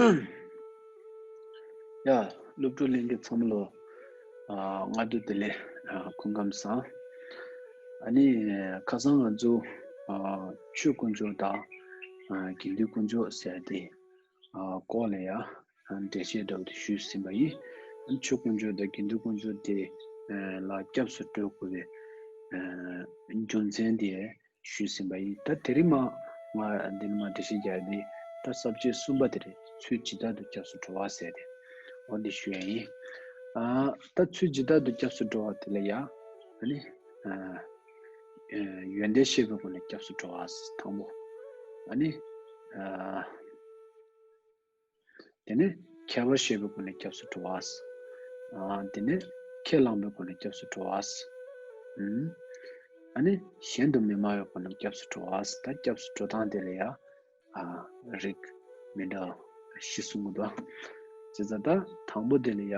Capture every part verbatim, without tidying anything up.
ཡ། སློབ་ཕྲུག་ལྷན་རྒྱས་ཚང་མ་ལོ། ཨ། སྔ་དྲོ་བདེ་ལེགས། ཨ། སྐུ་ཁམས་བཟང་། ཨ་ནི་ཁ་སང་ང་ཚོ། ཨ། ཆོས་དཀོན་མཆོག་དང་། ཨ། དགེ་འདུན་དཀོན་མཆོག་ཟེར་ཏེ། ཨ། སྐོར་ལ་ཡ། ཨ། འགྲེལ་བཤད་འདྲ་བོ་དེ་ཞུས་ཟིན་པ་ཡིན། ཨ་ནི་ཆོས་དཀོན་མཆོག་དང་དགེ་འདུན་དཀོན་མཆོག་དེ། ཨ། ལ་སྐྱབས་སུ་འགྲོ་དགོས་པའི། ཨ། རྒྱུ་མཚན་དེ། ཞུས་ཟིན་པ་ཡིན། ད་དེ་རིང་མ་ང་འདི་ནས་མ་འགྲེལ་བཤད་རྒྱག་ཡ་འདི་ད་ས་བཅད་གསུམ་པ་དེ་རེད། ཚུལ་ཇི་ལྟར་དུ་སྐྱབས་སུ་འགྲོ་བ་ཟེར་ཏེ། འོ་འདི་ཞུ་ཡ་ཡིན། ཨ། ད་ཚུལ་ཇི་ལྟར་དུ་སྐྱབས་སུ་འགྲོ་བ་དེ་ལ་ཡ། ཨ་ནི། ཨ། ཨ། ཡོན་ཏན་ཤེས་པའི་སྒོ་ནས་སྐྱབས་སུ་འགྲོ་བ་དང་པོ། ཨ་ནི། ཨ། དེ་ནས་ཁྱད་པར་ཤེས་པའི་སྒོ་ནས་སྐྱབས་སུ་འགྲོ་བ། ཨ། དེ་ནས་ཁས་བླངས་པའི་སྒོ་ནས་སྐྱབས་སུ་འགྲོ་བ། ཨུམ། ཨ་ནི་གཞན་དུ་མི་སྨྲ་བའི་སྒོ་ནས་སྐྱབས་སུ་འགྲོ་བ། ད་སྐྱབས་སུ་འགྲོ་སྟངས་དེ་ལ་ཡ། ཨ། རིགས་མི་འདྲ་བ་བཞི་གསུང་གི་འདུག། བྱས་ཙང་ད་དང་པོ་དེ་ལ་ཡ་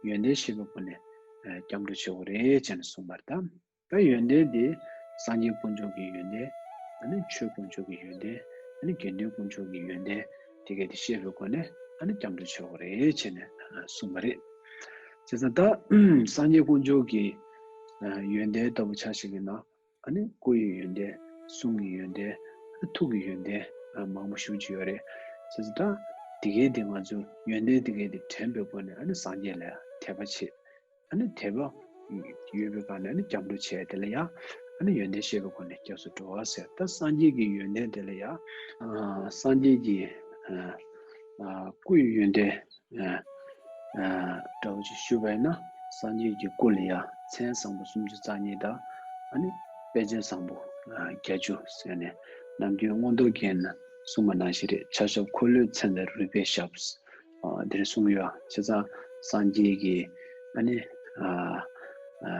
ཡོན་ཏན་ཤེས་པའི་སྒོ་ནས། ཨ། སྐྱབས་འགྲོ་བྱེད་དགོས་རེད་ཅེས་ནས་གསུངས་པ་རེད་ད། ད་ཡོན་ཏན་དེ་སངས་རྒྱས་དཀོན་མཆོག་གི་ཡོན་ཏན། ཨ་ནི་ཆོས་དཀོན་མཆོག་གི་ཡོན་ཏན། ཨ་ནི་དགེ་འདུན་དཀོན་མཆོག་གི་ཡོན་ཏན། དེ་གས་དེ་ཤེས་པའི་སྒོ་ནས་ཨ་ནི་སྐྱབས་འགྲོ་བྱེད་དགོས་རེད་ཅེས་ནས་གསུངས་པ་རེད། བྱས་ཙང་ད་སངས་རྒྱས་དཀོན་མཆོག་གི་ཡོན་ཏན་ལྟ་བུ་ཆ་ཞིག་ཡིན་ན། ཨ་ནི་སྐུ་ཡི་ཡོན་ཏན། གསུང་གི་ཡོན་ཏན། ཨ་ནི་ཐུགས་ཀྱི་ཡོན་ཏན་མང་པོ་ཞེ་པོ་ཅིག་ཡོད་རེད། བྱས་ཙང་ད་དེ་གས་དེ་ང་ཚོ་ཡོན་ཏན་དེ་གས་དེ་དྲན་པའི་སྒོ་ནས་ཨ་ནི་སངས་རྒྱས་ལ་དད་པ་བྱེད། ཨ་ནི་དད་པ་ཡོད་པའི་སྒང་ནས་ཨ་ནི་སྐྱབས་འགྲོ་བྱས་དེ་ལ་ཡང་ཨ་ནི་ཡོན་ཏན་ཤེས་པའི་སྒོ་ནས་སྐྱབས་སུ་འགྲོ་བ་ཟེར། ད་སངས་རྒྱས་ཀྱི་ཡོན་ཏན་དེ་ལ་ཡང་ཨ་སངས་རྒྱས་ཀྱི་ཨ་ཨ་སྐུ་ཡི་ཡོན་ཏན་ཨ་ཨ་འདྲ་བོ་ཅིག་ཞུས་པ་ཡིན་ན། སངས་རྒྱས་ཀྱི་སྐུ་ལ་ཡང་མཚན་བཟང་པོ་སུམ་ཅུ་རྩ་གཉིས་དང་ཨ་ནི་དཔེ་བྱད་བཟང་པོ་ཨ་བརྒྱད་ཅུ་ཟེར་ནས་ནམ་རྒྱུན་མངོན་རྟོགས་རྒྱན་ན་གསུངས་པ་ནང་བཞིན་རེད། ཕྱག་ཞབས་འཁོར་ལོའི་མཚན་དང་རོལ་པའི་ཞབས། ཨ། དེ་འདྲ་གསུངས་ཡོད། བྱས་ཙང་སངས་རྒྱས་ཀྱི་ཨ་ནི་ཨ་ཨ་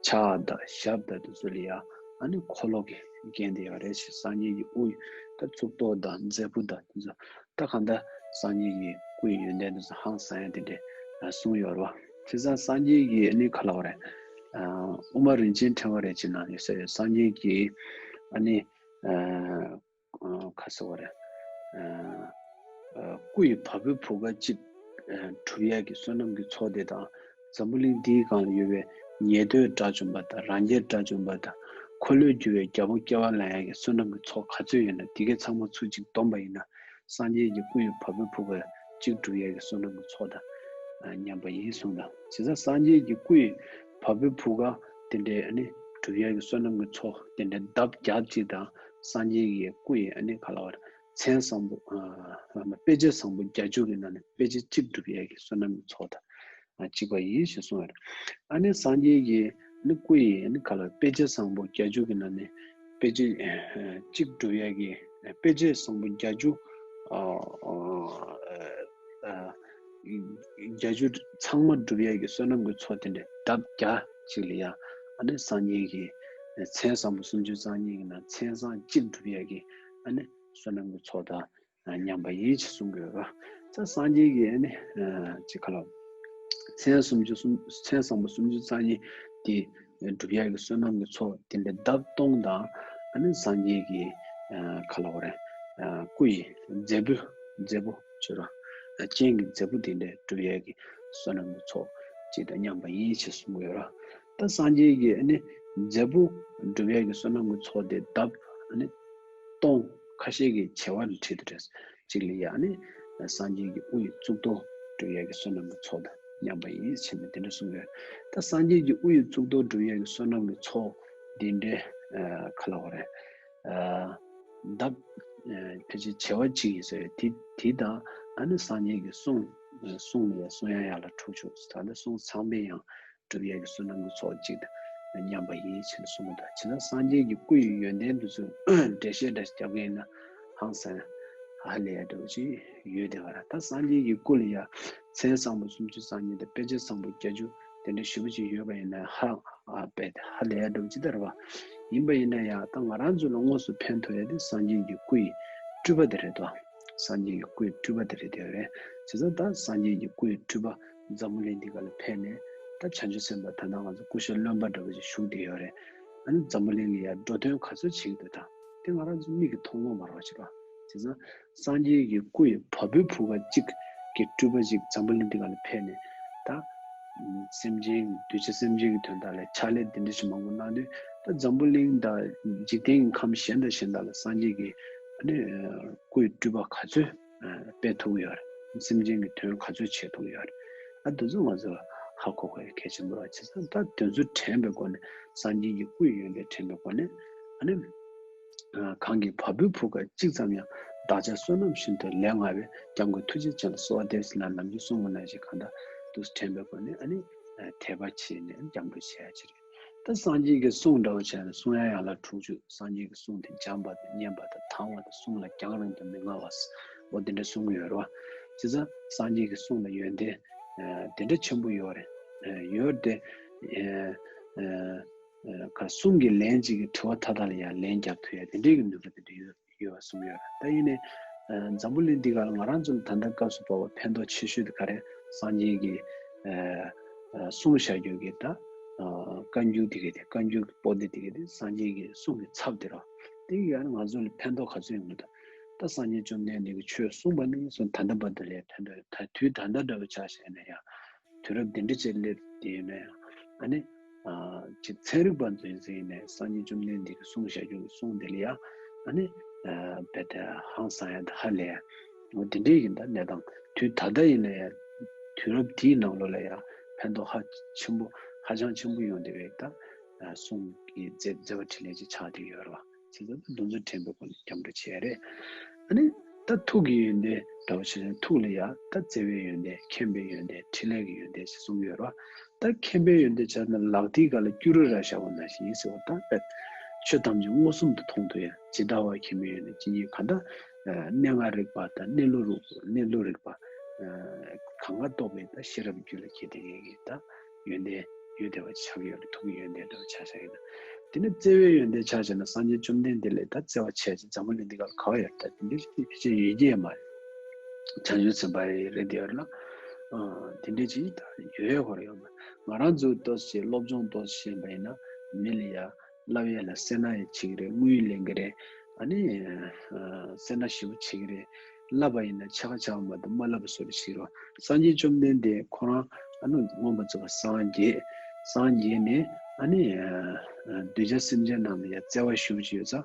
ཕྱག་དང་ཞབས་དང་དེ་ཚོ་ལ་ཡང་ཨ་ནི་འཁོར་ལོ་གིས་བརྒྱན་ཏེ་ཡོད་རེད། སངས་རྒྱས་ཀྱི་དབུ་ད་གཙུག་ཏོར་དང་མཛད་སྤུ་དང་དེ་ཚོ་ད་གང་ལྟར་སངས་རྒྱས་ཀྱི་སྐུ་ཡི་ཡོན་ཏན་དེ་ཚོ་ཧང་སང་ཡ་དེ་འདྲ་གསུངས་ཡོད་རེད་བ། བྱས་ཙང་སངས་རྒྱས་ཀྱི་ཨ་ནི་ག་ལབ་དགོས་རེད། ཨ་དབུ་མ་རིན་ཆེན་ཕྲེང་བ་རེད་ཅེས་ནང་ཡོད་ས་ཡོད། སངས་རྒྱས་ཀྱི་ཨ་ནི་ཨ་ཨ་ག་ཟེར་བ་རེད། ཨ་ཨ་སྐུ་ཡི་བ་སྤུའི་བུ་ག་གཅིག་ཨ་སྒྲུབ་ཡས་ཀྱི་བསོད་ནམས་ཀྱི་ཚོགས་དེ་དང་། འཛམ་བུ་གླིང་འདིའི་སྒང་ལ་ཡོད་པའི་ཉན་ཐོས་དགྲ་བཅོམ་པ་དང་། རང་རྒྱལ་དགྲ་བཅོམ་པ་དང་། འཁོར་ལོས་སྒྱུར་བའི་རྒྱལ་པོ་སྐྱེ་བ་ལེན་ཡས་ཀྱི་བསོད་ནམས་ཀྱི་ཚོགས་ག་ཚོད་ཡོད་ན་དེ་གའི་ཚང་མ་ཚུར་གཅིག་བསྡོམས་པ་ཡིན་ན། སངས་རྒྱས་ཀྱི་སྐུ་ཡི་བ་སྤུའི་བུ་ག་གཅིག་སྒྲུབ་ཡས་ཀྱི་བསོད་ནམས་ཀྱི་ཚོགས་དང་མཉམ་པ་ཡིན་གསུངས་དང་། བྱས་ཙང་སངས་རྒྱས་ཀྱི་སྐུ་ཡི་བ་སྤུའི་བུ་ག་དེ་འདྲའི་ཨ་ནི་སྒྲུབ་ཡས་ཀྱི་བསོད་ནམས་ཀྱི་ཚོགས་དེ་འདྲའི་ལྡབ་བརྒྱ་གཅིག་དང་། སངས་རྒྱས་ཀྱི་སྐུ་ཡི་ཨ་ནི་ག་ལབ་དགོས་རེད། མཚན་བཟང་པོ་ཨ་དཔེ་བྱད་བཟང་པོ་བརྒྱད་ཅུ་གི་ནང་ནས་དཔེ་བྱད་གཅིག་སྒྲུབ་ཡས་ཀྱི་བསོད་ནམས་ཀྱི་ཚོགས་དང་གཅིག་པ་ཡིན་ཞེས་གསུངས་ཡོད་རེད། ཨ་ནི་སངས་རྒྱས་ཀྱི་ཨ་ནི་སྐུ་ཡི་ཨ་ནི་ག་ལབ་དཔེ་བྱད་བཟང་པོ་བརྒྱད་ཅུ་གི་ནང་ནས་དཔེ་བྱད་ཨ་གཅིག་སྒྲུབ་ཡས་ཀྱི་དཔེ་བྱད་བཟང་པོ་བརྒྱད་ཅུ་ཨ་ཨ་ཨ་བརྒྱད་ཅུ་ཚང་མ་སྒྲུབ་ཡས་ཀྱི་བསོད་ནམས་ཀྱི་ཚོགས་དེ་འདྲ་ལྡབ་བརྒྱ་གཅིག་ལ་ཡང་ཨ་ནི་སངས་རྒྱས་ཀྱི་མཚན་བཟང་པོ་སུམ་ཅུ་རྩ་གཉིས་ཀྱི་ནང་མཚན་བཟང་གཅིག་སྒྲུབ་ཡས་ཀྱི་ཨ་ནི་བསོད་ནམས་ཀྱི་ཚོགས་དང་མཉམ་པ་ཡིན་ཞེས་གསུང་གི་ཡོད་པ། ད་སངས་རྒྱས་ཀྱི་ཨ་ནི་ཅི་ག་ལབ་མཚན་སུམ་ཅུ་གསུམ་མཚན་བཟང་པོ་སུམ་ཅུ་རྩ་གཉིས་དེ་སྒྲུབ་ཡས་ཀྱི་བསོད་ནམས་ཀྱི་ཚོགས་དེ་འདྲ་ལྡབ་སྟོང་དང་། ཨ་ནི་སངས་རྒྱས་ཀྱི་ཨ་ག་ལབ་དགོས་རེད། ཨ་སྐུ་ཡི་མཛད་སྤུ་མཛད་སྤུ་ཅོ་ར་ཨ་སྤྱན་གྱི་མཛད་སྤུ་དེ་འདྲ་སྒྲུབ་ཡས་ཀྱི་བསོད་ནམས་ཀྱི་ཚོགས་གཅིག་དང་མཉམ་པ་ཡིན་ཞེས་གསུང་གི་ཡོད་ར། ད་སངས་རྒྱས་ཀྱི་ཨ་ནི་མཛད་སྤུ་སྒྲུབ་ཡས་ཀྱི་བསོད་ནམས་ཀྱི་ཚོགས་དེ་ལྡབ་ཨ་ནི་སྟོང་ཁ་ཤས་ཀྱི་བྱེ་བ་ལ་བྲིས་ཏེ་རེད། གཅིག་ལ་ཡ་ཨ་ནི་སངས་རྒྱས་ཀྱི་དབུ་ཡི་གཙུག་ཏོར་སྒྲུབ་ཡས་ཀྱི་བསོད་ནམས་ཀྱི་ཚོགས་དང་མཉམ་པ་ཡིན་ཞེས་ནས་དེ་འདྲ་གསུངས་ཡོད། ད་སངས་རྒྱས་ཀྱི་དབུ་ཡི་གཙུག་ཏོར་སྒྲུབ་ཡས་ཀྱི་བསོད་ནམས་ཀྱི་ཚོགས་འདི་འདྲའི་ཨ་ག་ལབ་དགོས་རེད། ཨ་ལྡབ་ཨ་ཕལ་ཆེར་བྱེ་བ་གཅིག་ཡིན་ཟེར་བས་དེ་དེ་དང་ཨ་ནི་སངས་རྒྱས་ཀྱི་གསུང་གསུང་ལ་ཡ་གསུང་ཡང་ཡང་ལ་དྲུག་ཅུ་ད་ལྟ་གསུང་ཚངས་པའི་ཡང་སྒྲུབ་ཡས་ཀྱི་བསོད་ནམས་ཀྱི་ཚོགས་གཅིག་དང་མཉམ་པ་ཡིན་ཞེས་གསུངས་པ་དང་། བྱས་ཙང་སངས་རྒྱས་ཀྱི་སྐུ་ཡི་ཡོན་ཏན་འདི་ཚོ་འགྲེལ་བཤད་འདྲ་ཞིག་རྒྱབ་མཁན་ཡིན་ན་ཧང་སང་ཧ་ལས་ཡ་འདྲ་བོ་ཅིག་ཡོད་དེ་ག་ར། ད་སངས་རྒྱས་ཀྱི་སྐུ་ལ་ཡ་མཚན་བཟང་པོ་སུམ་ཅུ་རྩ་གཉིས་དང་དཔེ་བྱད་བཟང་པོ་བརྒྱད་ཅུ་དེ་འདྲ་ཞེ་པོ་ཅིག་ཡོད་པ་ཡིན་ན་ཧ་ཨ་དཔེ་ཧ་ལས་ཡ་འདྲ་བོ་ཅིག་ད་རེད་བ། ཡིན་པ་ཡིན་ན་ཡང་ད་ང་རང་ཚོ་ལ་དངོས་སུ་ཕན་ཐོགས་ཡ་དེ་སངས་རྒྱས་ཀྱི་སྐུ་ཡི་སྤྲུལ་པ་དེ་རེད་དོ། སངས་རྒྱས་ཀྱི་སྐུ་ཡི་སྤྲུལ་པ་དེ་རེད་དེ་རེད། བྱས་ཙང་ད་སངས་རྒྱས་ཀྱི་སྐུ་ཡི་སྤྲུལ་པ་འཛམ་བུ་གླིང་འདི་ག་ལ་ཕེབས་ནས་ད་བྱང་ཆུབ་སེམས་དཔའ་ད་ལྟ་ང་ཚོ་སྐུ་ཞབས་བློན་པོ་འདྲ་བོ་ཞིག་བཞུགས་བསྡད་ཡོད་རེད། ཨ་ནི་འཛམ་བུ་གླིང་ལ་ཡ་འགྲོ་དོན་ག་ཚོད་བྱེད་ཀྱི་འདུག་ད་དེ་ང་རང་ཚོ་མིག་གིས་མཐོང་ཡོད་མ་རེད་བ། བྱས་པ། བྱས་ཙང་སངས་རྒྱས་ཀྱི་སྐུ་ཡི་བ་སྤུའི་བུ་ག་གཅིག་གི་སྤྲུལ་པ་ཅིག་འཛམ་བུ་གླིང་འདི་ག་ལ་ཕེབས་ནས། ད་སེམས་ཅན་གདུལ་བྱ་སེམས་ཅན་གྱི་དོན་དག་ལ་ཕྱག་ལས་འདི་འདྲ་ཞིག་མང་པོ་གནང་དུས། ད་འཛམ་བུ་གླིང་དང་འཇིག་རྟེན་གྱི་ཁམས་གཞན་དང་གཞན་དག་ལ་སངས་རྒྱས་ཀྱི་ཨ་ནི་སྐུ་ཡི་སྤྲུལ་པ་ག་ཚོད་སྤེལ་ཐུབ་ཀྱི་ཡོད་རེད། སེམས་ཅན་གྱི་དོན་ག་ཚོད་བྱེད་ཐུབ་ཀྱི་ཡོད་རེད། ཨ་དེ་ཚོ་ང་ཚོས་ཧ་གོ་དགོས་གལ་ཆེན་པོ་རེད། བྱས་ཙང་ད་དེ་ཚོ་དྲན་པའི་སྒོ་ནས། སངས་རྒྱས་ཀྱི་སྐུ་ཡི་ཡོན་ཏན་དྲན་པའི་སྒོ་ནས། ཨ་ནི། གང་གི་བ་སྤུའི་བུ་ག་གཅིག་ཙམ་ཡང་། བདག་ཅག་བསོད་ནམས་ཤིན་ཏུ་ལས་མངའ་བས། སྐྱབས་མགོན་ཐུགས་རྗེ་ཅན་ལ་གསོལ་བ་འདེབས་ཟེར་ལ་ནམ་རྒྱུན་གསུང་བ་ནང་བཞིན་གང་ལྟར་དུ་དྲན་པའི་སྒོ་ནས། ཨ་ནི། དད་པ་བྱས་ནས་སྐྱབས་འགྲོ་བྱེད་ཡ་ཅིག་རེད། ད་སངས་རྒྱས་ཀྱི་གསུང་འདྲ་བོ་བྱས་ན། གསུང་ཡ་ཡན་ལག་དྲུག་ཅུ། སངས་རྒྱས་ཀྱི་གསུང་དེ་འཇམ་པ་དང་སྙན་པ་དང་དྭངས་པ་དང་། གསུང་ལ་རྒྱང་རིང་དུ་མི་མངའ་བ། འོ་དེ་འདྲ་གསུང་གི་ཡོད་རེད་བ། བྱས་ཙང་སངས་རྒྱས་ཀྱི་གསུང་ལ་ཡོན་ཏན་དེ་འདྲ་ཆེན་པོ་ཡོད་རེད། ཡོད་དེ། གསུང་གི་ལན་གཅིག་གིས་དྲི་བ་མཐའ་དག་ལ་ཡང་ལན་རྒྱག་ཐུབ་ཡ་དེ་འདྲའི་གི་ནུས་པ་དེ་འདྲ་ཡོད་ཡོད་པ་གསུངས་ཡོད་རེད། ད་ཡིན་ནའི་འཛམ་བུ་གླིང་འདི་ག་ལ་ང་རང་ཚོ་ལ་ད་ལྟ་སྐབས་སུ་བབས་པ་ཕན་ཐོགས་ཆེ་ཤོས་དེ་ག་རེ། སངས་རྒྱས་ཀྱིས་གསུངས་བཞག་རྒྱུ་གི་ད་བཀའ་འགྱུར་དེ་ག་དེ། བཀའ་འགྱུར་གྱི་པོ་ཏི་དེ་ག་དེ། སངས་རྒྱས་ཀྱི་གསུང་གི་ཚབ་དེ་རེད། དེ་གི་ཡང་ང་ཚོ་ལ་ཕན་ཐོགས་ག་ཚོད་ཡོང་གི་འདུག་ད་སངས་རྒྱས་བཅོམ་ལྡན་འདས་ཀྱིས་ཆོས་གསུངས་པ་ནས་བཟུང་ད་ལྟ་བར་དུ་ལ་ཕན་ཐོགས་ཡོད། ད་དུས་ད་ལྟ་འདྲ་བོ་ཆ་བཞག་ན་ཡང་། དུས་རབས་འདི་འདྲ་ཅིག་སླེབས་དེ་ཡིན་ན་ཡང་། ཨ་ནི། ཅིག་ཚན་རིག་པ་ཚོ་ཡིན་ཟེར་ཡིན་ནའི་སངས་རྒྱས་བཅོམ་ལྡན་འདས་ཀྱིས་གསུངས་བཞག་རྒྱུ་གི་གསུང་དེ་ལ་ཡང་། ཨ་ནི། རྦད་དེ་ཧང་སང་ཡ་དང་ཧ་ལས་ཡ། འོ་དེ་འདྲའི་གི་ད་གནས་སྟངས། དུས་ད་ལྟ་ཡིན་ན་ཡང་དུས་རབས་དེའི་ནང་ལོགས་ལ་ཡང་ཕན་ཐོགས་ཧ་ཆེན་པོ། ཧ་ཅང་ཆེན་པོ་ཡོང་བསྡད་པའི་ད་གསུང་གི་མཛད་མཛད་པ་འཕྲིན་ལས་ཅིག་ཆགས་བསྡད་ཡོད་རེད་བ། བྱས་ཙང་འདུ་འཛོམས་དྲན་པའི་སྒོ་ནས་སྐྱབས་འགྲོ་བྱས་རེད། ཨ་ནི། ད་ཐུགས་ཀྱི་ཡོན་ཏན་འདྲ་བོ་བྱས་ན། ཐུགས་ལ་ཡང་ད་བརྩེ་བའི་ཡོན་ཏན། མཁྱེན་པའི་ཡོན་ཏན། ཕྲིན་ལས་ཀྱི་ཡོན་ཏན་ཞེས་གསུངས་ཡོད་རེད་བ། ད་མཁྱེན་པའི་ཡོན་ཏན་བྱས་ན་ལག་མཐིལ་སྒང་ལ་སྐྱུ་རུ་ར་བཞག་པ་ནང་བཞིན་ཡིན་ཟེར་བ། ད་ཆོས་ཐམས་ཅད་མངོན་སུམ་དུ་མཐོང་ཐུབ་ཡ། ཇི་ལྟ་བ་མཁྱེན་པའི་ཡོན་ཏན་ཇི་སྙེད། གང་ལྟར་གནས་ལྔ་རིག་པ་དང་། གནས་ལུགས་རིག་གནས་ལུགས་རིག་པ། གང་ག་རྟོགས་པའི་ད་ཤེས་རབ་རྒྱུད་ལ་སྐྱེས་དེ་ངེས་ཀྱི་ད་ཡོན་ཏན་ཡོད་བསྡད་པ་ཆགས་ཡོད་རེད། ཐུགས་ཀྱི་ཡོན་ཏན་འདྲ་བོ་ཆ་བཞག་ཡིན་ན། དེ་ནས་བརྩེ་བའི་ཡོན་ཏན་ཆ་བཞག་ན། སངས་རྒྱས་བཅོམ་ལྡན་འདས་ལས་ད་བརྩེ་བ་ཆེ་ཆེ་འཛམ་བུ་གླིང་འདི་ག་ལ་ག་བ་ཡོད། ད་དེ་འདྲ་ཞིག་ཕལ་ཆེར་ཡོད་ཀྱི་ཡོད་མ་རེད། བྱང་ཆུབ་སེམས་དཔའ་རེད་དེ་ཡོད་རེད་ལ། དེ་འདྲ་ཅིག་ད་ཡོད་ཡོད་ཁོ་རེ་ཡོད་མ་རེད། ང་རང་ཚོ་ཏོག་ཙམ་སློབ་སྦྱོང་ཏོག་ཙམ་ཤེས་པ་ཡིན་ན། མི་ལ་ཡ་བསླབ་ཡས་ལ་སེར་སྣ་ཡང་བྱེད་ཀྱི་རེད། དངུལ་ལེན་གྱི་རེད། ཨ་ནི། སེར་སྣ་ཞེ་པོ་བྱེད་ཀྱི་རེད། བསླབ་པ་ཡིན་ན་ཕྱག་ཕྱག་མ་གཏོགས་མ་བསླབ་པ་བཟོ་འདྲ་ཞིག་རེད། སངས་རྒྱས་བཅོམ་ལྡན་འདས་ཁོ་རང་ཨ་ནི་མངོན་པར་རྫོགས་པར་སངས་རྒྱས། སངས་རྒྱས་ནས་ཨ་ནི། གདུལ་བྱ་སེམས་ཅན་རྣམས་ལ་ཡང་བརྩེ་བ་ཞེ་པོ་ཅིག་ཡོད་ཙང་།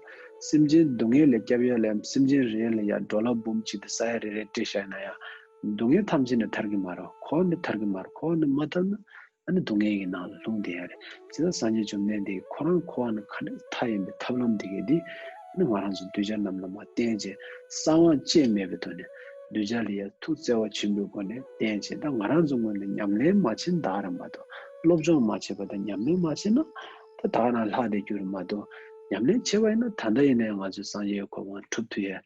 སེམས་ཅན་སྡུག་བསྔལ་ལས་སྐྱོབ་ཡ་ལ་སེམས་ཅན་རེ་རེ་ལ་ཡང་ཌོ་ལར་འབུམ་གཅིག་དང་ས་ཡ་རེ་རེ་སྤྲད་བཞག་ན་ཡང་། སྡུག་བསྔལ་ཐམས་ཅད་ནས་ཐར་གྱི་མ་རེད། ཁོ་ནི་ཐར་གྱི་མ་རེད། ཁོ་ནི་མ་ཐར་ན། ཨ་ནི་སྡུག་བསྔལ་གྱི་ནང་ལ་ལྷུང་བསྡད་ཡ་རེད། བྱས་ཙང་སངས་རྒྱས་བཅོམ་ལྡན་འདས་ཁོ་རང་ཁོ་བ་ནི་ག་འདྲ་མཐའ་ཡས་པའི་ཐབས་ལམ་འདི་གས་འདི། ཨ་ནི་ང་རང་ཚོ་གདུལ་བྱ་རྣམས་ལ་མར་བསྟན་བྱས། གསང་བ་བཅས་མེད་པའི་ཐོག་ནས་གདུལ་བྱ་ལ་ཡ་ཐུགས་བརྩེ་བ་ཆེན་པོའི་སྒོ་ནས་བསྟན་བྱས། ད་ང་རང་ཚོ་ངོས་ནས་ཉམས་ལེན་མ་བྱས་ན་ད་ག་རང་མ་གཏོགས། སློབ་སྦྱོང་མ་བྱས་པ་དང་ཉམས་ལེན་མ་བྱས་ན། ད་ད་ག་རང་ལྷག་བསྡད་རྒྱུ་རེད་མ་གཏོགས། ཉམས་ལེན་བྱས་པ་ཡིན་ན་ད་ལྟ་ཡིན་ན་ཡང་ང་ཚོའི་སངས་རྒྱས་ཀྱི་གོ་འཕང་འགྲུབ་ཐུབ་ཡ།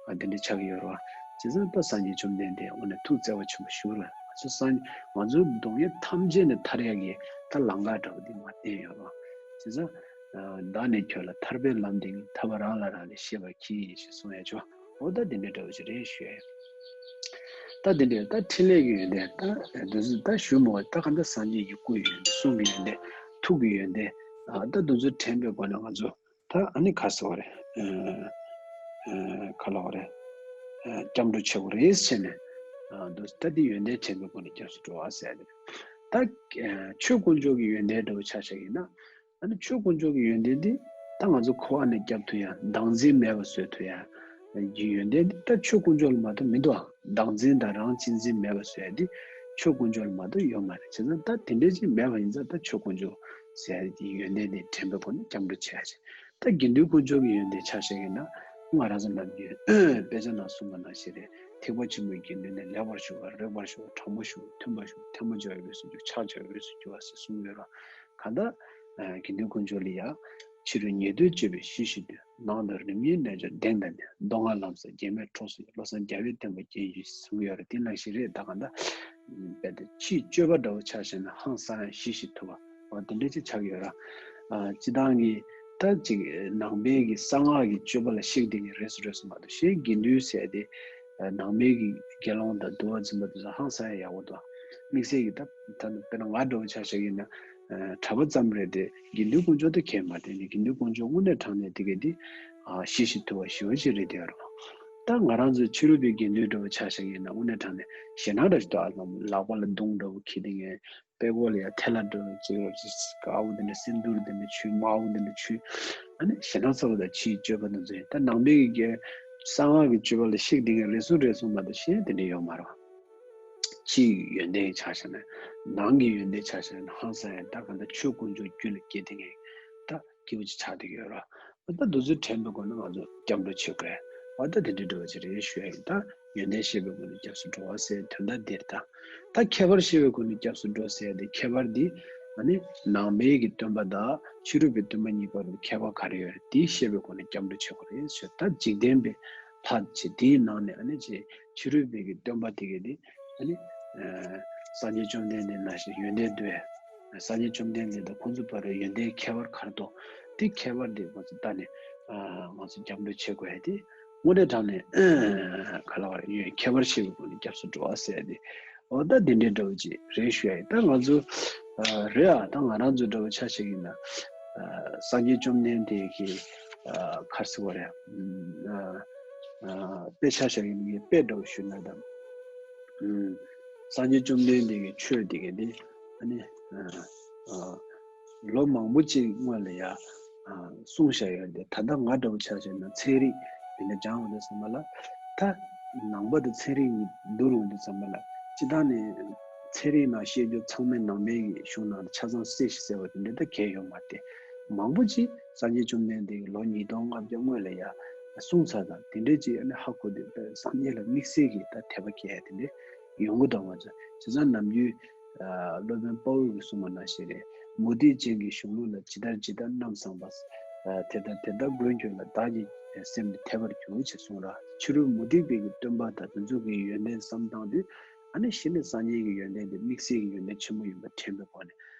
ཨ་འདི་འདྲ་ཆགས་ཀྱི་ཡོད་རེད་བ། བྱས་ཙང་ད་སངས་རྒྱས་བཅོམ་ལྡན་འདས་དངོས་གནས་ཐུགས་བརྩེ་བ་ཆེན་པོ་ཞེ་པོ་རེད། ང་ཚོ་སངས་ང་ཚོའི་སྡུག་བསྔལ་ཐམས་ཅད་ནས་ཐར་ཡག་གི་ད་ལམ་ཁ་འདྲ་བོ་འདི་མར་བསྟན་ཡོད་རེད་བ། བྱས་ཙང་། བདག་ནི་ཁྱོད་ལ་ཐར་པའི་ལམ་སྟོན་གྱིས། ཐར་པ་རང་ལ་རག་ལས་ཤེས་པར་གྱིས་ཞེས་གསུངས་ཡ་ཅོ། འོ་ད་འདི་འདྲ་འདྲ་བོ་ཞིག་རེད་ཞུ་ཡ། ད་འདི་འདྲ་ད་འཕྲིན་ལས་ཀྱི་ཡོན་ཏན་ད་འདི་ཚོ་ད་ཞུ་མོ་ད་ག་འདྲ་སངས་རྒྱས་ཀྱི་སྐུ་ཡི་ཡོན་ཏན། གསུང་གི་ཡོན་ཏན། ཐུགས་ཀྱི་ཡོན་ཏན། ད་འདི་ཚོ་དྲན་པའི་སྒོ་ནས་ང་ཚོ། ད་ཨ་ནི་ཁ་སོ་རེད། ཨ་ཨ་ཁ་ལོ་རེད། ཨ་སྐྱབས་འགྲོ་ཆེ་བོ་རེད་ཟེར་ནས། ཨ་འདུག་ད་འདི་ཡོན་ཏན་དྲན་པའི་སྒོ་ནས་སྐྱབས་སུ་འགྲོ་བ་ཟེར་ཡ་དེ་རེད། ད་ཨ་ཆོས་དཀོན་མཆོག་གི་ཡོན་ཏན་འདྲ་བོ་ཆ་བཞག་ཡིན་ན། ཨ་ནི་ཆོས་དཀོན་མཆོག་གི་ཡོན་ཏན་འདི་ད་ང་ཚོ་འཁོར་བ་ནས་སྐྱབས་ཐུབ་ཡ། བདག་འཛིན་མེད་པ་བཟོ་ཐུབ་ཡ་གི་ཡོན་ཏན་འདི་ད་ཆོས་དཀོན་མཆོག་ལ་མ་གཏོགས་མི་འདུག་ཨ། བདག་འཛིན་དང་རང་གཅེས་འཛིན་མེད་པ་བཟོ་ཡ་འདི་ཆོས་དཀོན་མཆོག་ལ་མ་གཏོགས་ཡོད་མ་རེད། བྱས་ཙང་ད་དེ་འདྲ་ཅིག་མེད་པ་ཡིན་ཙང་ད་ཆོས་དཀོན་མཆོག་ཟེར་ཡ་གི་ཡོན་ཏན་འདི་དྲན་པའི་སྒོ་ནས་སྐྱབས་འགྲོ་བྱེད་ཡ་ཅིག་ད་དགེ་འདུན་དཀོན་མཆོག་གི་ཡོན་ཏན་ཆ་བཞག་ཡིན་ན། ང་རང་ཚོ་ནམ་རྒྱུན་དཔེ་ཆ་ནང་གསུངས་པ་ནང་བཞིན་རེད། ཐེག་པ་ཆེན་པོའི་དགེ་འདུན་ནི། ལེགས་པར་ཞུ་བ། རིགས་པར་ཞུ་བ། དྲང་པོར་ཞུ་བ། མཐུན་པར་ཞུ་བ། ཐེན་པ་འཇོག་པའི་འོས་སུ་གྱུར། ཕྱག་བྱ་བའི་འོས་སུ་གྱུར་པ་ཟེར་གསུངས་ཡོད་ར། གང་ལྟར་དགེ་འདུན་དཀོན་མཆོག་ལ་ཡ། ཕྱི་རོལ་ཉེས་སྤྱོད་སྤྱོད་པའི་གཞི་ཞིག་ཏུ། ནང་དུ་རིམ་གཉིས་རྣལ་འབྱོར་གདེང་ལྡན་ནས། མདོ་སྔགས་ལམ་སྲོལ་རྒྱན་མའི་གྲོགས་སུ། བློ་བཟང་རྒྱལ་བའི་བསྟན་པ་རྒྱས་ཡོད་ཅེས་གསུངས་ཡོད་རེད། དེ་ནང་བཞིན་རེད། ད་གང་ལྟར་རྦད་དེ་ཕྱིའི་སྤྱོད་པ་འདྲ་བོ་ཆ་བཞག་ན་ཧང་སང་ཡ་གཞི་ཞིག་ཐུབ་པ། འོ་དེ་འདྲ་ཅིག་ཆགས་ཡོད་ར། སྤྱིར་བཏང་གི་ད་ཅིག་ནང་པའི་གི་གསང་སྔགས་ཀྱི་སྤྱོད་པ་ལ་གཤེགས་བསྡད་མཁན་རེད་སོ་རེད་སོ་མ་གཏོགས། གཞན་དགེ་འདུན་ཟེར་དེ་ནང་པའི་གི་དགེ་སློང་དང་འདུལ་བ་འཛིན་པ་དེ་ཚོ་ཧང་སང་ཡ་ཡག་པོ་འདུག་དམིགས་བསལ་གྱི་ད་ད་དཔེར་ན་ང་འདྲ་བོ་ཆ་བཞག་ཡིན་ན་གྲྭ་པ་ཙམ་རེད་དེ། དགེ་འདུན་དཀོན་མཆོག་དེ་གས་མ་དྲན་ནས། དགེ་འདུན་དཀོན་མཆོག་དངོས་གནས་དྲང་གནས་དེ་གས་དེ་གཞི་ཞིག་ཐུབ་པ་ཞེ་པོ་ཅིག་རེད་དེ་ཡོད་ར། ད་ང་རང་ཚོའི་ཕྱི་རོལ་པའི་དགེ་འདུན་འདྲ་བོ་ཆ་བཞག་ཡིན་ན་དངོས་གནས་དྲང་གནས་ཞེད་སྣང་འདྲ་ཞིག་འདུག་ཨ་ལག་པ་ལ་མདུང་འདྲ་བོ་འཁྱེར་ཏེ་ངས་པད་ཀོ་ལ་ཡ་ཐལ་བ་འདྲ་བོ་ཅིག་ཨ་བོ་དེ་འདྲ་སིནྡྷུར་དེ་འདྲ་མཆོད། དམར་པོ་དེ་འདྲ་མཆོད། ཨ་ནི་ཞེད་སྣང་ཚ་བོ་དང་ཕྱིའི་སྤྱོད་པ་དེ་ཚོ་ཡིན། ད་ནང་པའི་གི་གསང་སྔགས་ཀྱི་སྤྱོད་པ་ལ་གཤེགས་དེ་ངས་རེ་ཟུང་རེ་ཟུང་མ་གཏོགས་གཞན་དེ་འདྲ་ཡོད་མ་རེད་བ། ཕྱིའི་ཡོན་ཏན་ཆ་བཞག་ན། ནང་གི་ཡོན་ཏན་ཆ་བཞག་ན་ཧང་སང་ཡང་ད་གང་ལྟར་ཆོས་དཀོན་མཆོག་རྒྱུད་ལ་སྐྱེས་དེ་ངས་ད་སྐྱེས་བུ་ཅིག་ཆགས་བསྡད་ཀྱི་ཡོད་ར། ཨ་ད་འདི་ཚོ་དྲན་པའི་སྒོ་ནས་ང་ཚོ་སྐྱབས་འགྲོ་བྱེད་དགོས། ཨ་ད་དེ་འདྲའི་འགྲོ་བ་ཅིག་རེད་ཞུ་ཡ་ཡིན། ད་ཡོན་ཏན་ཤེས་པའི་སྒོ་ནས་སྐྱབས་སུ་འགྲོ་བ་ཟེར་དོན་དག་འདིར་ད། ད་ཁྱད་པར་ཤེས་པའི་སྒོ་ནས་སྐྱབས་སུ་འགྲོ་ཟེར་ཡ་དེ་ཁྱད་པར་འདི་ཨ་ནི་ནང་པའི་གི་སྟོན་པ་དང་ཕྱི་རོལ་པའི་སྟོན་པ་གཉིས་བར་དུ་ཁྱད་པར་ག་རེ་ཡོད་རེད། དེ་ཤེས་པའི་སྒོ་ནས་སྐྱབས་འགྲོ་བྱེད་དགོས་རེད་ཞུ། ད་འཇིག་རྟེན་པའི་ལྷ་ཆེ་དེའི་ནང་ནས་ཨ་ནི་ཆེ་ཕྱི་རོལ་པའི་གི་སྟོན་པ་དེ་གི་དེ་ཨ་ནི། ཨ་སངས་རྒྱས་བཅོམ་ལྡན་འདས་ནང་བཞིན་ཡོན་ཏན་འདུས། སངས་རྒྱས་བཅོམ་ལྡན་འདས་དང་ཁོང་ཚོའི་བར་རུ་ཡོན་ཏན་ཁྱད་པར་ག་རེ་འདུག་དེ་ཁྱད་པར་དེ་ང་ཚོ་ལྟ་ནས་ཨ་ང་ཚོ་སྐྱབས་འགྲོ་བྱེད་དགོས་ཡ་དེ་དངོས་གནས་དྲང་གནས་ག་ལ་བ་ཡོད། ཁྱད་པར་ཤེས་པའི་སྒོ་ནས་སྐྱབས་སུ་འགྲོ་བ་ཟེར་ཡ་དེ། འོ་ད་དེ་འདྲའི་འདྲ་བོ་ཅིག་རེད་ཞུ་ཡ་ཡིན། ད་ང་ཚོ་ཨ་རེད་ཨ་ད་ང་རང་ཚོ་འདྲ་བོ་ཆ་བཞག་ཡིན་ན་ཨ་སངས་རྒྱས་བཅོམ་ལྡན་འདས་ཀྱི་ཨ་ག་རེ་ཟེར་བ་རེད། ཨ་ཨ་དཔེ་ཆ་བཞག་ཡིན་ན་དཔེ་འདྲ་བོ་ཞུ་ན་ད། ཨུམ། སངས་རྒྱས་བཅོམ་ལྡན་འདས་ཀྱི་ཆོས་དེ་ག་དེ་ཨ་ནི་ཨ་ཨ་ལོ་མང་པོ་ཅིག་སྔོན་ལ་ཡ་ཨ་གསུངས་བཞག་ཡོད་དེ། ད་ལྟ་ང་འདྲ་བོ་ཆ་བཞག་ན་ཚན་རིག་དེ་འདྲ་སྦྱང་བ་དེ་ཚང་མ་ལ་ད་ནང་པ་དང་ཚན་རིག་གཉིས་བསྡུར་འོང་དུས་ཙམ་པ་ལ་སྤྱིར་བཏང་ནས་ཚན་རིག་ནང་བཤད་རྒྱུ་ཚང་མས་ནང་པའི་གི་གཞུང་ནང་ལ་ཆ་ཚང་གསལ་ཞིག་གསལ་བ་དེ་འདྲ་ད་གལ་ཡོད་མ་རེད། མང་པོ་ཅིག་སངས་རྒྱས་བཅོམ་ལྡན་འདས་ཀྱིས་ལོ་ཉིས་སྟོང་ལྔ་བརྒྱ་སྔོན་ལ་ཡ་གསུངས་ཚར་དང་དེ་འདྲས་ཅིག་ཨ་ནི་ཧ་གོ་དུས་སངས་རྒྱས་ལ་དམིགས་བསལ་གྱི་ད་དད་པ་སྐྱེ་ཡ་དེ་འདྲས་ཡོང་གི་འདུག་ང་ཚོ་བྱས་ཙང་ནམ་རྒྱུན་ཨ་སློབ་དཔོན་དཔའ་བོ་གིས་གསུངས་པ་ནང་བཞིན་རེད། མུ་སྟེགས་ཅན་གྱི་གཞུང་ལུགས་ལ་ཇི་ལྟར་ཇི་ལྟར་རྣམ་བསམས་པ། ཨ་དེ་ལྟར་དེ་ལྟར་མགོན་ཁྱོད་ལ་བདག་གི་སེམས་ནི་དད་པར་གྱུར་ཅེས་གསུངས་ར། ཕྱི་རོལ་མུ་སྟེགས་པའི་གི་སྟོན་པ་དང་དེ་ཚོ་གི་ཡོན་ཏན་བསམ་བཏང་དུས་ཨ་ནི་གཞི་ནས་སངས་རྒྱས་ཀྱི་ཡོན་ཏན་དེ་དམིགས་བསལ་གྱི་ཡོན་ཏན་ཆེན་པོ་ཡིན་པ་དྲན་པའི་སྒོ་ནས།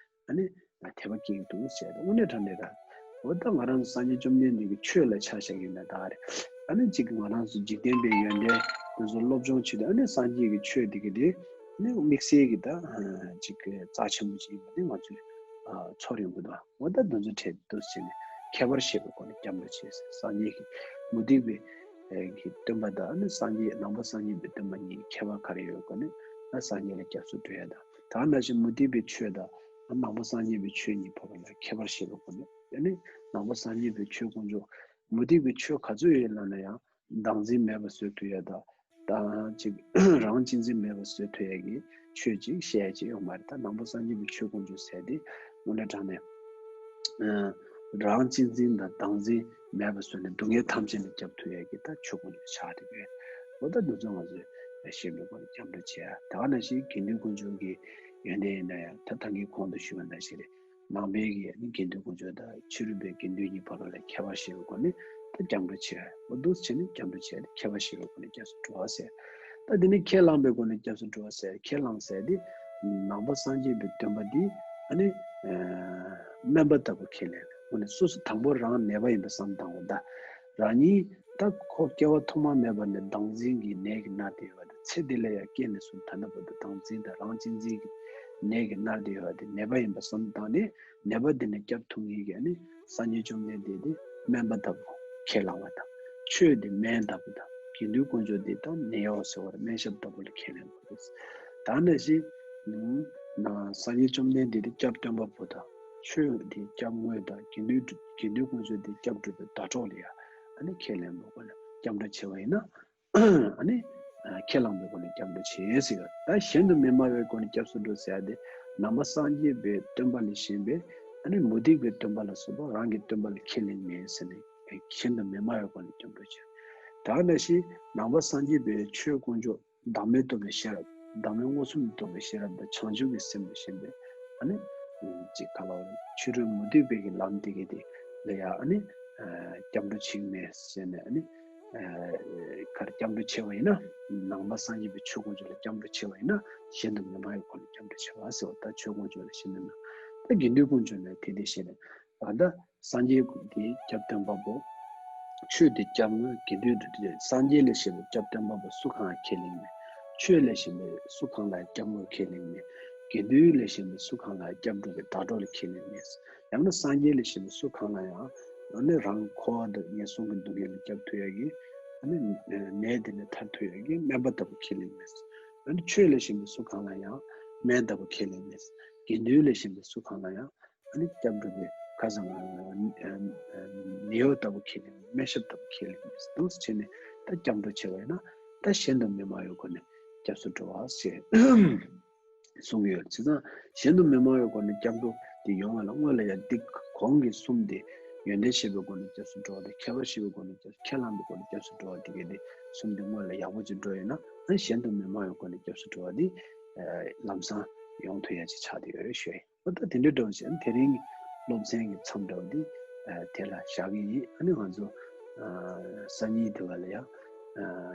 ཨ་ནི་དད་པ་སྐྱེ་གི་འདུག་ཟེར་ཏེ་དངོས་གནས་དྲང་གནས་ར། འོ་ད་ང་རང་ཚོ་སངས་རྒྱས་བཅོམ་ལྡན་འདས་ཀྱི་ཆོས་ལ་ཆ་བཞག་ཡིན་ན་ད་རེད། ཨ་ནི་གཅིག་ང་རང་ཚོ་འཇིག་རྟེན་པའི་ཡོན་ཏན་དེ་ཚོ་སློབ་སྦྱོང་བྱེད་དུས་ཨ་ནི་སངས་རྒྱས་ཀྱི་ཆོས་དེ་གི་དེ་ནི་དམིགས་བསལ་གྱི་ད་གཅིག་རྩ་ཆེན་པོ་ཅིག་ཡིན་པ་དེ་ང་ཚོས་ཚོར་ཡོང་གི་འདུག་འོ་ད་དེ་ཚོ་འཕྲད་འདུག་ཟེར་ནས་ཁྱད་པར་ཤེས་པའི་སྒོ་ནས་སྐྱབས་འགྲོ་བྱེད་ཟེར། སངས་རྒྱས་ཀྱི་མུ་སྟེགས་པའི་གི་སྟོན་པ་དང་ཨ་ནི་སངས་རྒྱས་ནང་པ་སངས་རྒྱས་པའི་སྟོན་པ་གཉིས་ཁྱད་པར་ག་རེ་ཡོད་སྒོ་ནས་ཨ་སངས་རྒྱས་ལ་སྐྱབས་སུ་འགྲོ་ཡ་དང་། ད་ནང་བཞིན་མུ་སྟེགས་པའི་ཆོས་དང་ནང་པ་སངས་རྒྱས་པའི་ཆོས་གཉིས་བར་ལ་ཁྱད་པར་ཤེས་པའི་སྒོ་ནས་ཨ་ནི་ནང་པ་སངས་རྒྱས་པའི་ཆོས་དཀོན་མཆོག་མུ་སྟེགས་པའི་ཆོས་ག་ཚོད་ཡོད་ལབ་ན་ཡང་བདག་འཛིན་མེད་པ་བཟོ་ཐུབ་ཡ་དང་། དང་ཅིག་རང་གཅེས་འཛིན་མེད་པ་བཟོ་ཐུབ་ཡ་གི་ཆོས་ཅིག་བཤད་ཡ་ཅིག་ཡོད་མ་རེད། ད་ནང་པ་སངས་རྒྱས་པའི་ཆོས་དཀོན་མཆོག་ཟེར་དེ་དངོས་གནས་དྲང་གནས་ཨ་རང་གཅེས་འཛིན་དང་བདག་འཛིན་མེད་པ་བཟོས་ནས་སྡུག་བསྔལ་ཐམས་ཅད་ལས་སྐྱོབ་ཐུབ་ཡ་གི་ད་ཆོས་དཀོན་མཆོག་ཆགས་བསྡད་ཡོད། འོ་ད་འདི་ཚོ་ང་ཚོས་ཤེས་པའི་སྒོ་ནས་སྐྱབས་འགྲོ་བྱེད་ཡ། ད་ག་ནང་བཞིན་དགེ་འདུན་དཀོན་མཆོག་གི་ཡོན་ཏན་ཡིན་ན་ཡང་ད་ད་གིན་གོང་དུ་ཞུས་པ་ནང་བཞིན་རེད། ནང་པའི་གི་ཨ་ནི་དགེ་འདུན་དཀོན་མཆོག་དང་ཕྱི་རོལ་པའི་དགེ་འདུན་གཉིས་བར་ལ་ཁྱད་པར་ཤེས་པའི་སྒོ་ནས་ད་སྐྱབས་འགྲོ་བྱེད་ཡ། འོ་འདུག་བྱས་ནས་སྐྱབས་འགྲོ་བྱེད་ཡ་དེ་ཁྱད་པར་ཤེས་པའི་སྒོ་ནས་སྐྱབས་སུ་འགྲོ་བ་ཟེར། ད་དེ་ནས་ཁས་བླངས་པའི་སྒོ་ནས་སྐྱབས་སུ་འགྲོ་བ་ཟེར། ཁས་བླངས་ཟེར་དེ་ནང་པ་སངས་རྒྱས་པའི་སྟོན་པ་འདི་ཨ་ནི་ཨ་སྨན་པ་ལྟ་བུ་ཁས་ལེན། འོ་ནས་སོ་སོ་དང་པོ་རང་ནད་པ་ཡིན་པ་བསམ་བཏང་བ་ད་རང་ཉིད་ད་ཁོ་སྐྱེ་བ་ཐོག་མ་མེད་པ་ནས་བདག་འཛིན་གྱི་ནད་ཀྱིས་མནར་ཏེ་ཡོད་པ་དང་ཚེ་འདི་ལ་ཡང་སྐྱེས་ནས་བཟུང་ད་ལྟ་བར་དུ་བདག་འཛིན་དང་རང་གཅེས་འཛིན་གྱི་ནད་ཀྱིས་མནར་ཏེ་ཡོད་པ་དེ་ནད་པ་ཡིན་པ་བསམ་བཏང་ནས་ནད་པ་འདི་ནས་སྐྱོབ་ཐུབ་མཁན་གྱི་ཨ་ནི་སངས་རྒྱས་བཅོམ་ལྡན་འདས་དེ་སྨན་པ་ལྟ་བུ་ཁས་བླངས་པ་དང་། ཆོས་དེ་སྨན་ལྟ་བུ་དང་། དགེ་འདུན་དཀོན་མཆོག་དེ་དང་ནད་གཡོག་ཟེར་བར་སྨན་ཞབས་ལྟ་བུ་ལ་ཁས་ལེན་དགོས་རེད། ད་ནང་བཞིན་ནང་སངས་རྒྱས་བཅོམ་ལྡན་འདས་དེ་སྐྱབས་སྟོན་པ་པོ་དང་། ཆོས་དེ་སྐྱབས་དངོས་དང་། དགེ་འདུན་དགེ་འདུན་དཀོན་མཆོག་དེ་སྐྱབས་སྒྲུབ་པའི་ཟླ་གྲོགས་ལ་ཡང་ཨ་ནི་ཁས་ལེན་དགོས་པ་ལ་སྐྱབས་འགྲོ་བྱེད་པ་ཡིན་ན། ཨ་ནི་ཁས་བླངས་པའི་སྒོ་ནས་སྐྱབས་འགྲོ་བྱེད་ཟེར་ཡོད། ད་གཞན་དུ་མི་སྨྲ་བའི་སྒོ་ནས་སྐྱབས་སུ་འགྲོ་ཟེར་ཡ་དེ་ནང་པ་སངས་རྒྱས་པའི་སྟོན་པ་ལས་གཞན་པའི་ཨ་ནི་མུ་སྟེགས་པའི་སྟོན་པ་ལ་སོགས་པ་རང་གི་སྟོན་པ་ལ་ཁས་ལེན་མེད་ཟེར་ནས་གཞན་དུ་མི་སྨྲ་བའི་སྒོ་ནས་སྐྱབས་འགྲོ་བྱེད། ད་ག་ནང་བཞིན་ནང་པ་སངས་རྒྱས་པའི་ཆོས་དཀོན་མཆོག་བདག་མེད་རྟོགས་པའི་ཤེས་རབ། བདག་མེད་མངོན་སུམ་རྟོགས་པའི་ཤེས་རབ་དང་བྱང་ཆུབ་ཀྱི་སེམས་ལ་ཞེན་པའི་ཨ་ནི་ཅིག་ག་ལ་བ་ཕྱི་རོལ་མུ་སྟེགས་པའི་གི་ལམ་དེ་གི་དེ་ལ་ཡང་ཨ་ནི་སྐྱབས་འགྲོ་བྱེད་མེད་ཟེར་ནས་ཨ་ནི་གར་སྐྱབས་འགྲོ་བྱེད་པ་ཡིན་ན་ནང་པ་སངས་རྒྱས་པའི་ཆོས་དཀོན་མཆོག་ལ་སྐྱབས་འགྲོ་བྱེད་པ་ཡིན་ན་གཞན་དུ་མི་སྨྲ་བའི་སྒོ་ནས་སྐྱབས་འགྲོ་བྱེད་པ་ཟེར་བ། ད་ཆོས་དཀོན་མཆོག་ལ་ཞེན་ན་ད་དགེ་འདུན་དཀོན་མཆོག་ལ་དེ་དེ་ཞེན་ནས། ད་ལྟ་སངས་རྒྱས་ཀྱི་སྐྱབས་སྟོན་པ་པོ། ཆོས་དེ་སྐྱབས་དངོས། དགེ་འདུན་དེ་སངས་རྒྱས་ལས་གཞན་པའི་སྐྱབས་སྟོན་པ་པོ་སུ་གང་ཁས་ལེན་མེད། ཆོས་ལས་གཞན་པའི་སུ་གང་ལ་སྐྱབས་དངོས་ཁས་ལེན་མེད། དགེ་འདུན་ལས་གཞན་པའི་སུ་གང་ལ་སྐྱབས་སྒྲུབ་པའི་ཟླ་གྲོགས་ལ་ཁས་ལེན་མེད། ཡང་ན་སངས་རྒྱས་ལས་གཞན་པའི་སུ་གང་ལ་ཡང་ཡང་ན་རང་འཁོར་བ་དང་ངན་སོང་གི་སྡུག་བསྔལ་ལས་སྐྱབས་ཐུབ་ཡ་གི་ ནི་ནད་དེ་ནས་ཐར་ཐུབ་ཡག་གི་སྨན་པ་ལྟ་བུ་ཁས་ལེན་མེད། ཨ་ནི་ཆོས་ལས་གཞན་པའི་སུ་གང་ལ་ཡང་སྨན་ལྟ་བུ་ཁས་ལེན་མེད། དགེ་འདུན་ལས་གཞན་པའི་སུ་གང་ལ་ཡང་ཨ་ནི་སྐྱབས་འགྲོ་གི་ཁ་སང་ནད་གཡོག་ལྟ་བུ་ཁས་ལེན་མེད། སྨན་ཞབས་ལྟ་བུ་ཁས་ལེན་མེད། འདུག་སེ་བྱས་ནས་ད་སྐྱབས་འགྲོ་བྱས་པ་ཡིན་ན་ད་གཞན་དུ་མི་སྨྲ་བའི་སྒོ་ནས་སྐྱབས་སུ་འགྲོ་བ་ཞེས་གསུང་གི་ཡོད། བྱས་ཙང་གཞན་དུ་མི་སྨྲ་བའི་སྒོ་ནས་སྐྱབས་འགྲོ་དེ་ཡོང་བ་ལ་སྔོན་ལ་ཡང་འདི་གོང་གི་གསུམ་དེ་ཡོན་ཏན་བཤད་པའི་སྒོ་ནས་སྐྱབས་སུ་འགྲོ་བ་དེ། ཁྱད་པར་བཤད་པའི་སྒོ་ནས་སྐྱབས། ཁས་བླངས་པའི་སྒོ་ནས་སྐྱབས་སུ་འགྲོ་བ་དེ་གས་དེ་གསུམ་དེ་སྔོན་ལ་ཡག་པོ་ཅིག་འགྲོ་ཡོད་ན་ཨ་གཞན་དུ་མི་སྨྲ་བའི་སྒོ་ནས་སྐྱབས་སུ་འགྲོ་བ་དེ་ལམ་སང་ཡོང་ཐུབ་ཡ་ཅིག་ཆགས་བསྡད་ཡོད་རེད་ཞུ་ཡ་ཡིན། འོ་ད་དེ་འདྲའི་འགྲོ་བྱས་དེ་རིང་གི་སློབ་ཚན་གྱི་མཚམས་འདྲ་བོ་འདི་དེ་ལ་བཞག་གི་ཡིན། ཨ་ནི་ང་ཚོ་སང་ཉིན་དེ་བ་ལ་ཡང་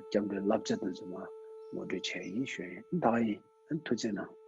སྐྱབས་འགྲོའི་བསླབ་བྱ་དེ་ཚོ་མར་ངོ་སྤྲོད་བྱས་ཡིན་ཞུ་ཡ་ཡིན། ད་ག་ཡིན། ཨ་ནི་ཐུགས་རྗེ་གནང་།